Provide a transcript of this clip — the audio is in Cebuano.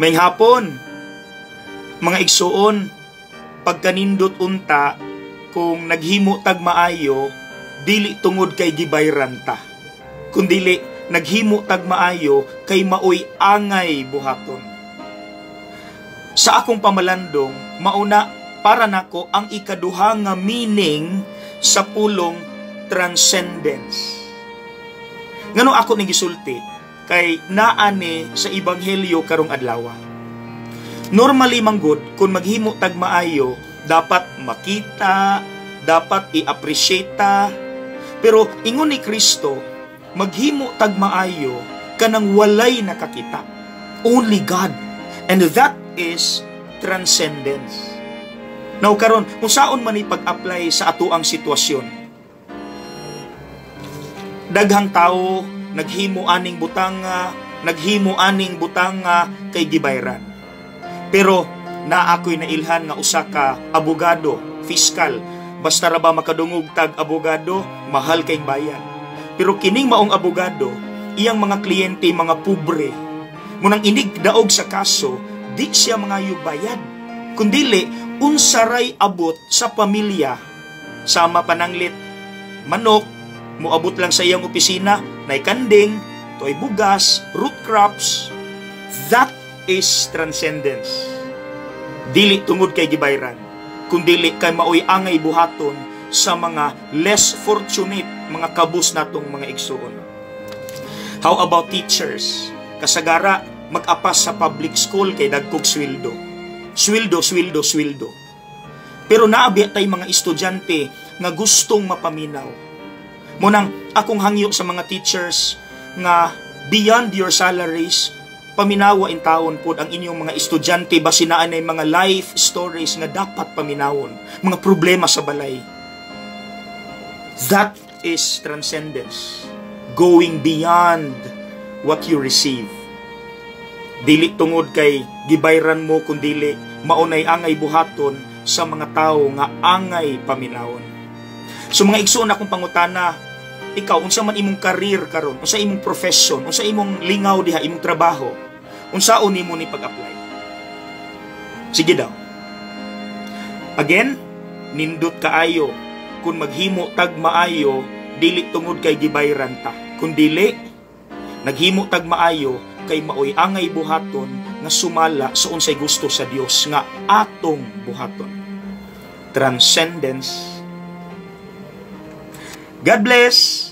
Maayong hapon, mga igsuon, pagkanindot unta kung naghimo tag maayo dili tungod kay gibayran ta, kundili naghimo tag maayo kay maoy angay buhaton. Sa akong pamalandong, mauna para nako ang ikaduha nga meaning sa pulong transcendence. Ngano ako ni gisulti? Kay naa ni sa ebanghelyo karong adlaw. Normally manggod, kung maghimo tag maayo, dapat makita, dapat i-appreciate ta. Pero ingon ni Kristo, maghimo tag maayo kanang walay nakakita. Only God. And that is transcendence. Now karon, unsaon man ni pag-apply sa atoang sitwasyon? Daghang tao naghimo aning butanga, naghimo aning butanga kay gibayran. Pero naa ako'y nailhan nga usa ka abogado, fiscal. Basta ra ba makadungog tag abogado, mahal kay bayad. Pero kining maong abogado, iyang mga kliyente mga pobre. Munang inig daog sa kaso, di siya mga bayad. Kundili, unsaray abot sa pamilya. Sama pananglit, manok, moabot lang sa iyang opisina, nay kanding, tuoy bugas, root crops. That is transcendence. Dili tungod kay gibayran, kundili kay maoy angay buhaton sa mga less fortunate, mga kabus natong mga igsuon. How about teachers? Kasagara, mag-apas sa public school kay dagkog sweldo. Sweldo, sweldo, sweldo. Pero naa biya tay mga estudyante nga gustong mapaminaw. Munang akong hangyo sa mga teachers nga beyond your salaries, paminawa in taon pod ang inyong mga estudyante, basin naa nay mga life stories nga dapat paminawon, mga problema sa balay. That is transcendence. Going beyond what you receive. Dili tungod kay gibayran mo, kundili maunay angay buhaton sa mga tao nga angay paminawon. So mga igsoon, akong pangutana, ikaw, unsa man imong career karon, unsa imong profession, unsa imong lingaw diha, imong trabaho, unsaon nimo ni pag-apply? Sige daw. Again, nindot kaayo kung maghimo tag maayo dili tungod kay gibayran ta, kundili naghimo tag maayo kay maoy angay buhaton nga sumala sa unsay gusto sa Dios nga atong buhaton. Transcendence. God bless.